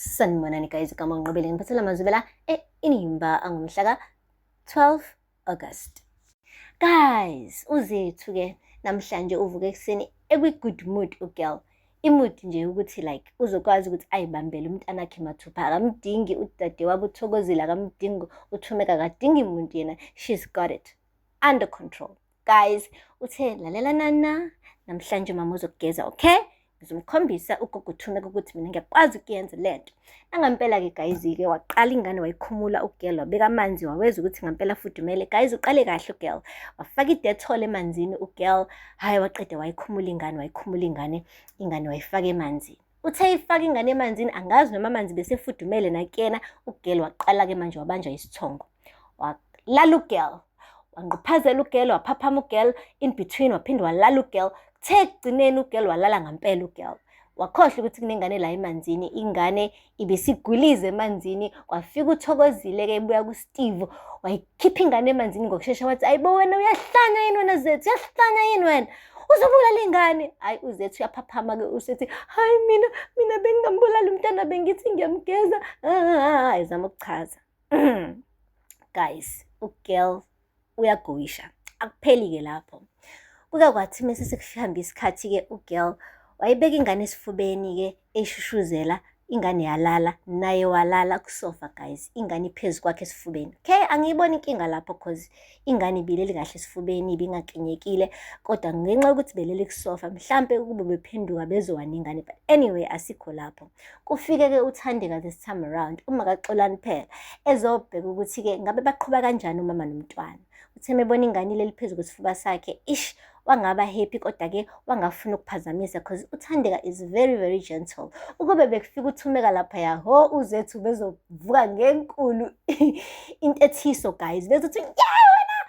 Sanibonani guys, igama uNqobile, ngiphathela amazwibela e-Inimba angomhla ka-12 August. Guys, uZethu-ke namhlanje uvuke ekuseni ekwi-good mood ugirl. I-mood nje ukuthi like uzokwazi ukuthi ayibambele umntanakhe mathupha, akamdingi udadewabo uThokozile, akamdingi uThumeka, akadingi muntu yena, she's got it under control. Guys, uthe lalela nana, namhlanje mama uzokugeza, okay? Ngizomkhombisa ugogo uThumeka ukuthi mina ngiyakwazi ukuyenza lento. Nangampela-ke guys-ke waqala ingane wayikhumula ugirl, wabeka amanzi, waweza ukuthi ngampela afudumele. Guys, uqale kahle ugirl, wafaka i-Dettol emanzini ugirl, hhayi waqeda wayikhumula ingane, wayikhumula ingane, ingane wayifaka emanzini. Uthe ifaka ingane emanzini, angazi noma amanzi besefudumele nakuyena, ugirl waqala-ke manje wabanjwa isithongo. Walala ugirl, wangquphazela ugirl, waphaphama ugirl, in between waphinde walala ugirl. Kuthe ekugcineni ugirl walala ngampela ugirl. Wakhohlwa ukuthi kunengane la emanzini, ingane ibisigwilize emanzini. Kwafika uThokozile-ke ebuya kuSteve, wayikhipha ingane emanzini ngokushesha, wathi ayibo wena uyahlanya yini wena Zethu, uyahlanya yini wena? Uzobulala ingane. Hayi uZethu uyaphaphama-ke usethi hayi mina bengingambulali umntana, bengithi ngiyamgeza. Ah, ezama ukuchaza. Guys, ugirl uyagoyisha. Akupheli-ke lapho. Kuke kwathi mese sekuhamba isikhathi-ke ugirl wayibeka ingane esifubeni-ke eyishushuzela, ingane yalala, naye walala kusofa guys, ingane iphezu kwakhe esifubeni. Okay, angiyiboni inkinga lapho cause ingane ibileli kahle esifubeni, ibingakinyekile, kodwa ngenxa yokuthi belele kusofa, mhlampe ukube bephenduka bezowana ingane. But anyway, asikho lapho. Kufike-ke uThandeka this time around, uma kaXolani phela, ezobheka ukuthi-ke ngabe baqhuba kanjani umama nomntwana. Uthe mebona ingane ileli phezu kwesifuba sakhe, ish, wangaba happy, kodwa-ke wangafuna ukuphazamisa cause uThandeka is very very gentle. Ukube bekufika uThumeka laphaya, ho uZethu bezovuka ngenkulu intethiso guys, bezothi yeah wena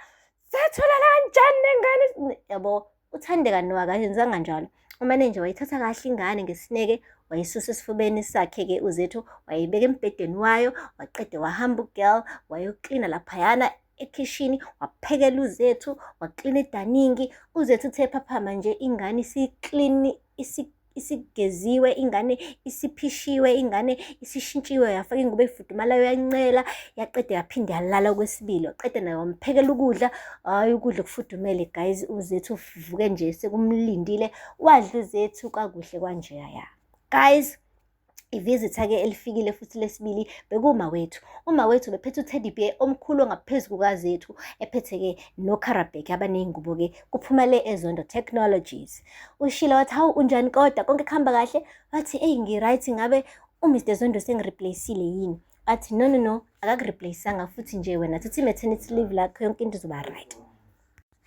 Zethu lala kanjani nengane, yabo. UThandeka no akenzanga njalo. Umane nje wayithatha kahle ingane ngesineke, wayisusa esifubeni sakhe-ke uZethu, wayibeka embhedeni wayo, waqede wahamba ugirl wayoklina laphayana ekhishini, waphekela uZethu, waklina edaningi. UZethu uthe phaphama nje ingane isiklini, isigeziwe, ingane isiphishiwe, ingane isishintshiwe, yafaka ingubo efudumalayo, yancela, yaqeda yaphinde yalala okwesibili, waqeda naye wamphekela ukudla. Hhayi ukudla okufudumele guys, uZethu uvuke nje sekumlindile, wadla uZethu kakuhle kwanjeya ya. Guys, ivizitha-ke elifikile futhi lesibili bekuwumawethu. Umawethu bephethe u-teddy bear omkhulu ongaphezu kukaZethu, ephethe-ke noKharabhek abaney'ngubo-ke kuphuma le eZondo Technologies. Ushilo wathi hawu unjani kodwa konke kuhamba kahle? Wathi eyi ngi-right, ngabe uMr Zondo sengireplace-ile yini? Wathi no no no, akakureplace-anga futhi nje wena thatha i-maternity leave lakho yonke into izoba right.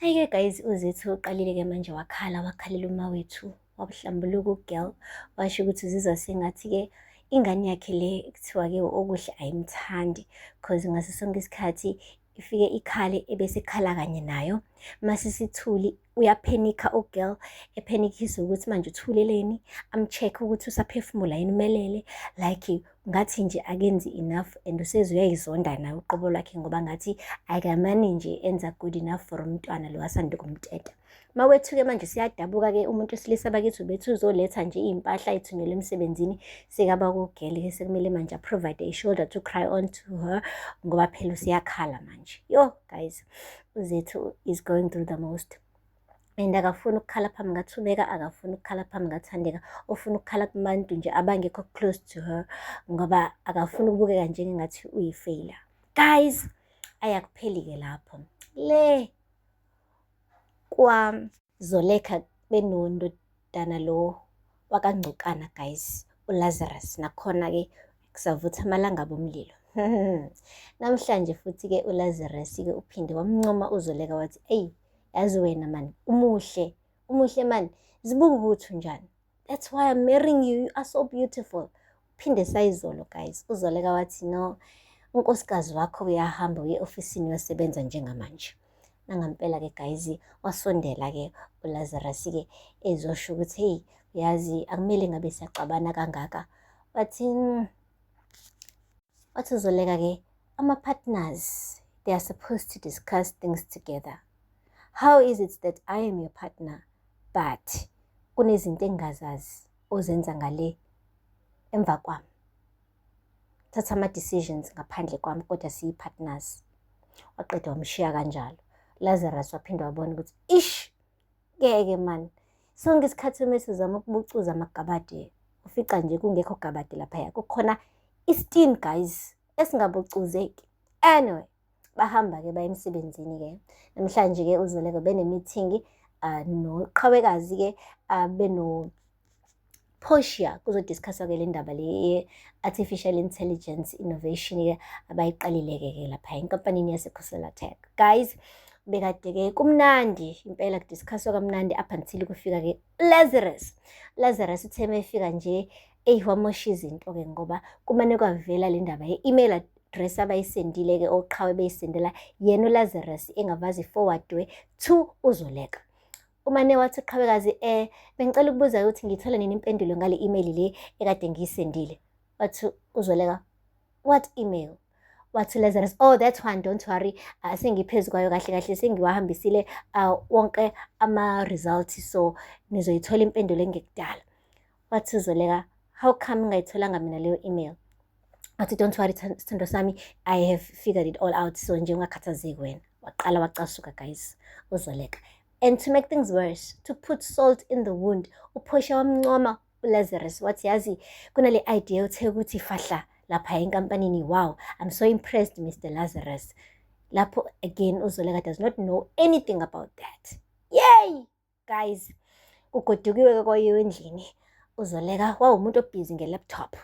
Hhayi-ke guys, uZethu uqalile-ke manje wakhala, wakhalela umawethu, wabuhlambuluka ugirl, washo ukuthi uzizwa sengathi-ke ingane yakhe le kuthiwa-ke Okuhle ayimthandi cause ngaso sonke isikhathi ifike ikhale ebese ikhala kanye nayo. Mase sithuli uyaphenikha ugirl, ephenikisa ukuthi manje uthuleleni, amcheck ukuthi usaphefumula yini umelele, like ngathi nje akenzi enough and useze uyayizonda naye uqobo lwakhe ngoba ngathi akamani nje enza good enough for umntwana lo asanda kumteta. Mawethu-ke manje siyadabuka-ke umuntu wesilisa bakithi ubethi uzoletha nje iy'mpahla ay'thunyelwe emsebenzini, sekaba kugirl-ke sekumele manje a-provide a shoulder to cry on to her ngoba phela usiyakhala manje. Yo guys, uZethu is going through the most. And akafuni ukukhala phambi kaThumeka, akafuni ukukhala phambi kaThandeka, ufuna ukukhala kubantu nje abangekho close to her ngoba akafuni ukubukeka njengengathi uyi-failure. Guys, ayakupheli-ke lapho. Le kwaZoleka benondodana lo wakaNgcukana guys, uLazarus, nakhona-ke kusavutha amalangabi omlilo. Namhlanje futhi-ke uLazarus-ke uphinde wamncoma uZoleka wathi eyi yazi wena man umuhle, umuhle man, zibuka ukuthi unjani. That's why I'm marrying you, you are so beautiful. Phinde sayizolo guys, uZoleka wathi no, unkosikazi wakho uyahamba uye ofisini uyosebenza njengamanje. Nangampela-ke guys, wasondela-ke uLazarus-ke ezosho ukuthi hey uyazi akumele ngabe siyaxabana kangaka. Wathi wathi uZoleka-ke ama-partners they are supposed to discuss things together. How is it that I am your partner but kunezinto engingazazi ozenza ngale emva kwami? Thatha ama-decisions ngaphandle kwami, kodwa siyi-partners." Waqeda wamshiya kanjalo. Lazarus waphinde wabona ukuthi ish, ngeke man. Sonke isikhathi uma sizama ukubucuza amagabade, ufica nje kungekho gabade laphaya. Kukhona isitini, guys, esingabucuzeki. Anyway, bahamba-ke baya emsebenzini-ke. Namhlanje-ke uZoleka bene-meeting noqhawekazi-ke beno Portia, kuzo-discuss-wa-ke le ndaba le ye-artificial intelligence innovation-ke abayiqalile-ke ke lapha enkampanini yase-Khosela Tech. Guys, bekade-ke kumnandi impela, ku-discuss-wa kamnandi up until kufika-ke Lazarus. Lazarus uthe uma efika nje, eyi, wamosha izinto-ke, ngoba kumane kwavela le ndaba ye-email address abayisendile-ke oqhawe beyisendela yena uLazarus, engavazi forward-we to uZoleka. Umane wathi uqhawekazi, "Bengicela ukubuza ukuthi ngiyithola nini impendulo ngale email le ekade ngiyisendile?" Wathi uZoleka, "What email?" Wathi Lazarus, "Oh, that one, don't worry, sengiphezu kwayo kahle kahle, sengiwahambisile wonke ama-results, so nizoyithola impendulo engekudala." Wathi uZoleka, "How come ngingayitholanga mina leyo email?" Wathi, "Don't worry, sithando sami, I have figured it all out, so nje ungakhathazeki wena." Waqala wacasuka, guys, uZoleka. And to make things worse, to put salt in the wound, uPortia wamncoma uLazarus, wathi, "Yazi, kunale idea uthe ukuthi fahla lapha enkampanini. Wow, I'm so impressed, Mr Lazarus." Lapho again uZoleka does not know anything about that. Yay, guys, kugodukiwe-ke kwayiwe endlini. UZoleka wawumuntu o-busy nge-laptop.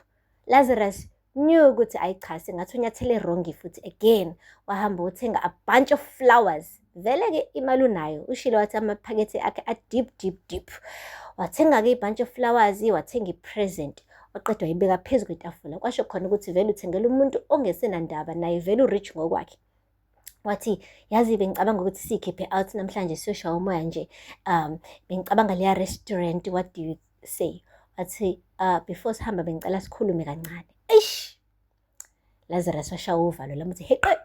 Lazarus knew ukuthi ayi cha, sengathi unyathele wrong futhi again. Wahamba uthenga a bunch of flowers. Vele-ke imali unayo, ushilo wathi amaphakethe akhe a-deep, deep, deep. Wathenga-ke i-bunch of flowers, wathenga i-present, waqeda wayibeka phezu kwetafula. Kwasho khona ukuthi vele uthengela umuntu ongesenandaba naye, vele u-rich ngokwakhe. Wathi, "Yazi, bengicabanga ukuthi siyikhiphe out namhlanje, siyoshaya umoya nje. Bengicabanga leya restaurant, what do you say?" Wathi, "Before sihamba bengicela sikhulume kancane." Eish, Lazarus washaya uvalo lamuthi heqe.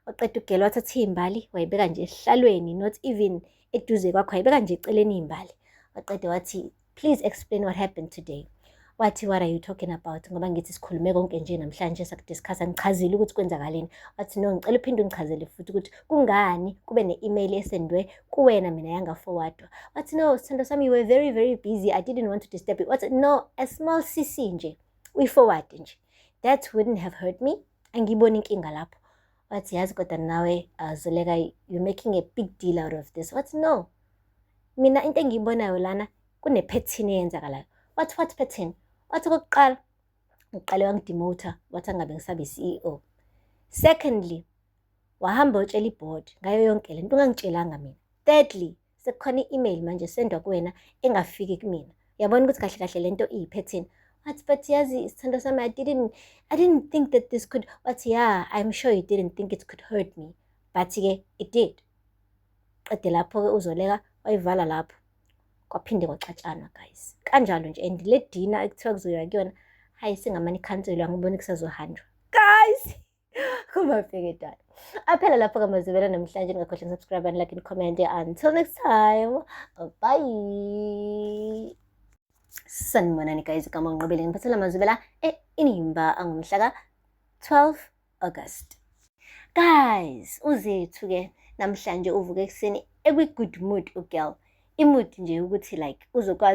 Waqeda ugela, wathatha iy'mbali, wayibeka nje esihlalweni, not even eduze kwakho, wayibeka nje eceleni iy'mbali. Waqeda wathi, "Please explain what happened today." Wathi, "What are you talking about? Ngoba ngithi sikhulume konke nje namhlanje, saku-discuss-a, ngichazile ukuthi kwenzakaleni." Wathi, "No, ngicela uphinde ungichazele futhi ukuthi kungani kube ne-email esendwe kuwena, mina yanga-forward-wa." Wathi, "No, sithando sami, you were very, very busy. I didn't want to disturb you." Wathi, "No, a small CC nje, uyi-forward nje. That wouldn't have hurt me. Angiyiboni inkinga lapho." Wathi, "Yazi kodwa nawe, Zoleka, you're making a big deal out of this." Wathi, "No, mina into engiyibonayo lana kune-pattern eyenzakalayo." Wathi, "What pattern?" Wathi, "Okokuqala, uqale wangi-demote-a, wathi angabe ngisabe i-CEO. Secondly, wahamba utshela i-board ngayo yonke le nto, ungangitshelanga mina. Thirdly, sekukhona i-email manje sendwa kuwena engafiki kumina. Uyabona ukuthi kahle kahle lento iyi-pattern." Wathi, "But yazi, sithando sami, I didn't think that this could." Wathi, "Yeah, I'm sure you didn't think it could hurt me. But-ke it did." Qede lapho-ke uZoleka wayivala lapho. Kwaphinde kwaxatshanwa, guys. Kanjalo nje, and le dinner ekuthiwa kuzoyiwa kuyona, hayi, singamane ikhanselwe, angiboni kusazohanjwa. Guys, kumafike dala. Aphela lapho kamazibela namhlanje. Ningakhohlwa subscribe and like and comment. Until next time. Bye. Sanibonani guys, igama ngiqobile, ngiphathela amazwibela e-Inimba angomhla ka-12 August. Guys, uZethu-ke namhlanje uvuke ekuseni ekwi-good mood ugirl. I-mood nje ukuthi like uzokwazi